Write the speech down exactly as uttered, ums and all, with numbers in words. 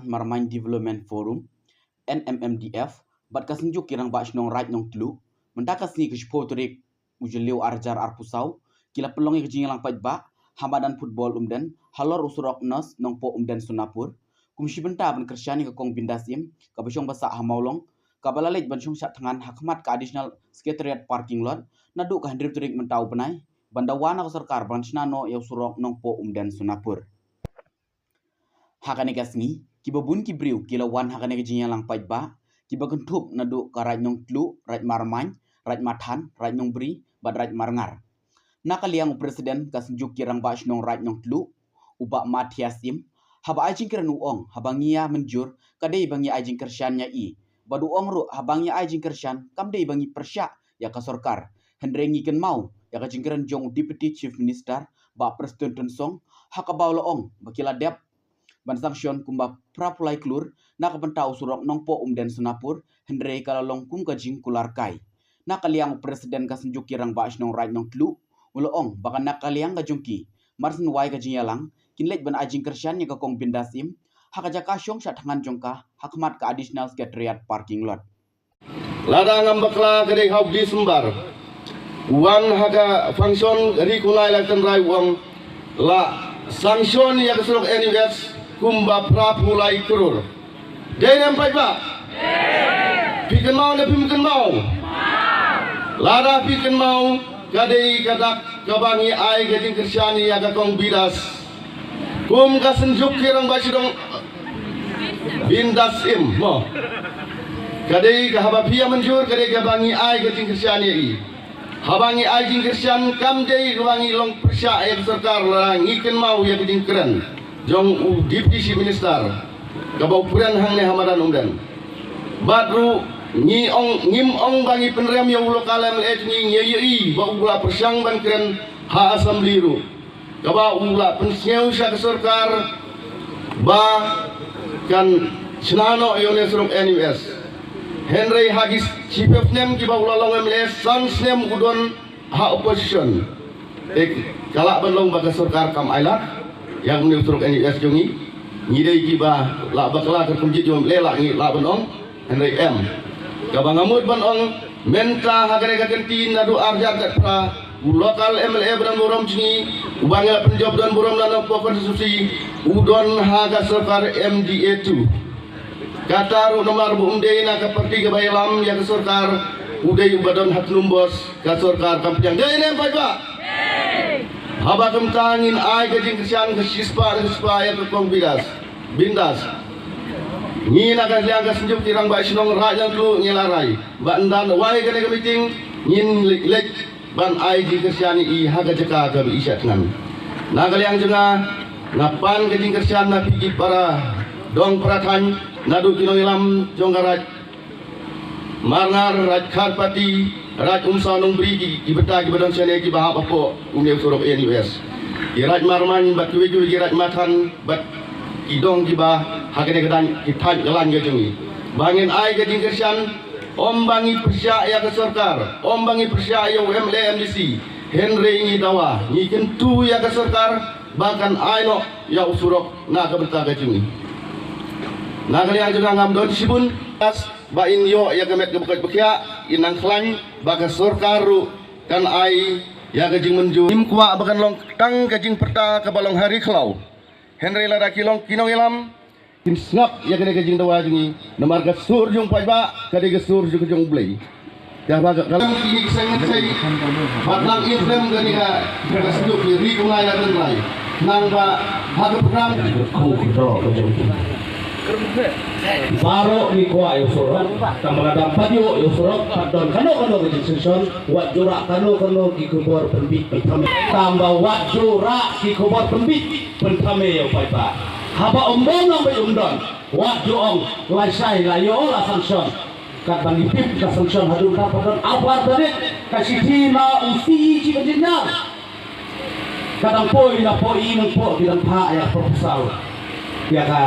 Marmain Development Forum, N M M D F, bad ka Synjuk ki Rangbah Shnong Raid Nongtluh, mynta ka sngi ka shiphew tarik u Jylliew ar hajar arphew saw, ki la pynlong ïa ka jingïalang paidbah ha madan football Umden, halor u surok North Nongpoh Umden Sonapur, kum shi bynta ban kyrshan ïa ka Kong Bindas Im, kaba shong ba sah ha Mawlong, kaba la leit ban shong shad thngan ha khmat ka Additional Secretariat Parking Lot, naduh ka hynriew tarik mynta u bnai, ban dawa na ka sorkar ban shna noh ïa u surok Nongpoh Umden Sonapur. Ha kane ka sngi, kiba bun ki briew ki la wan ha kane ka jingïalang paidbah, kiba kynthup naduh ka Raid Nongtluh, Raid Marmain, Raid Mathan, Raid Nongbri, bad Raid Marngar. Na ka liang u President ka Synjuk ki Rangbah Shnong Raid Nongtluh, u Bah Mathias Im, haba ai jingkren u ong, haba ngi ïa mynjur, ka dei ba ngi ai jingkyrshan ïa i. Bad u ong ruh, haba ngi ai jingkyrshan, kam dei ba ngi pyrshah ïa ka sorkar. Hynrei ngi kynmaw ïa ka jingkren jong u Deputy Chief Minister, Bah Prestone Tynsong, ha kaba u la ong ba ki la dep ban sanction kumba phra phew lai klur na ka bynta u surok Nongpoh Umden Sonapur, hynrei ka la long kum ka jingkular kai. Na ka liang u President ka Synjuk ki Rangbah Shnong Raid Nongtluh, u la ong ba ka na ka liang ka jong ki, mar syn wai ka jingïalang, kin leit ban ai jingkyrshan ïa ka Kong Bindas Im ha ka jaka shong shad thngan jong ka ha khmat ka Additional Secretariat Parking Lot. Lada ngam bakla ka dei ha u December, wan ha ka function ri kumne la tynrai u ong la sanction ïa ka surok N U S kumba phra phew lai klur. Dei ne em paidbah? Phi kynmaw ne phim kynmaw? Lada phi kynmaw, ka dei ka dak kaba ngi ai ka jingkyrshan ïa ka Kong Bindas. Kum ka Synjuk ki Rangbah Shnong Bindas Im, mo. Ka dei ka, haba phi ïa mynjur, ka dei kaba ngi ai ka jingkyrshan ïa i. Haba ngi ai jingkyrshan, kam dei kaba ngi long pyrshah ïa ka sorkar, la ngi kynmaw ïa ka jingkren jong u Deputy Chief Minister, kaba u kren hangne ha madan Umden. Bad ruh ngi ong, ngim ong ba ngi pynrem ïa u local M L A jong ngi, ngi ïohi ba u la pyrshang ban kren ha Assembly ruh, kaba u la pynsngew sha ka sorkar ba kan shna noh ïa une u surok N U S. Hynrei ha ki shiphew snem kiba u la long M L A, san snem u don ha opposition. Te ka lah ban long ba ka sorkar kam ailad ïa une u surok N U S jong ngi? Ngi dei kiba lah bakla ka kumjuh jong M L A, lah ngi lah ban ong. Hynrei em. Kaba nga mut ban ong, mynta ha kane ka kyntien naduh ar hajar khatphra, u local M L A ba don burom jong ngi, uba ngi la pynjop don burom na Nongpoh constituency, u don ha ka sorkar M D A two. Kata ruh namar ba um dei na ka party kaba ïalam ïa ka sorkar, u dei uba don ha tnum bos ka sorkar, kam pdiang. Dei ne em paidbah? Haba kumta ngin ai ka jingkyrshan ka shispah, ka shispah ïa ka Kong Bindas. Bindas. Ngi na ka liang ka Synjuk ki Rangbah Shnong Raid Nongtluh ngi la rai ba ynda wai kane ka meeting, ngin leit, leit ban ai jingkyrshan ïa i ha ka jaka kaba i shah thngan. Na ka liang jong nga, nga pan ka jingkyrshan na phi ki para dong para thaiñ, naduh ki nongïalam jong ka Raid Marngar, Raid Kharpati, Raid Umsaw Nongbri, ki, ki bynta kiba don shane kiba hap hapoh une u surok N U S. Ki Raid Marmain bad kiwei kiwei, ki Raid Mathan bad ki dong kiba ha kane ka thaiñ, ki thaiñ kyllaiñ ka jong ngi. Ba ngin ai ka jingkyrshan, ym ba ngi pyrshah ïa ka sorkar, ym ba ngi pyrshah ïa u M L A M D C, hynrei ngi dawa, ngi kyntu ïa ka sorkar ba kan ai noh ïa u surok na ka bynta ka jong ngi. Na ka liang jong nga ngam don shibun, ba in ïoh ïa ka met kaba koit ba khiah, in nang khlaiñ ba ka sorkar ruh kan ai ïa ka jingmynjur. Ngim kwah ba kan long tang ka jingpyrta kaba long ha ri khlaw. Hynrei lada ki long ki nongïalam, kin sngap ïa kane ka jingdawa jong ngi, namar ka sur jong paidbah ka dei ka sur jong, jong U Blei. Ïa ba ka, ka, ki seng seng, ba tang i frem kane ka, ka Synjuk ki ri kumne la tynrai. Nang ba ha ka program. Baroh ngi kwah ïa u surok, tang ba lada ym pat ïoh ïa u surok, pat don kano kano ka jingsanction, wat ju rah kano kano ki khubor pynbiej pynthame. Tang ba wat ju rah ki khubor pynbiej pynthame ïa u paidbah. Haba ym don, ym beit ym don, wat ju ong lashai la ïoh la sanction. Katba ngi tip ka sanction haduh mynta pat don arphew ar tarik, ka shithi na u C E Chief Engineer. Ka dang poi na poi, nang poi ki dang phah ïa ka proposal. Ïa ka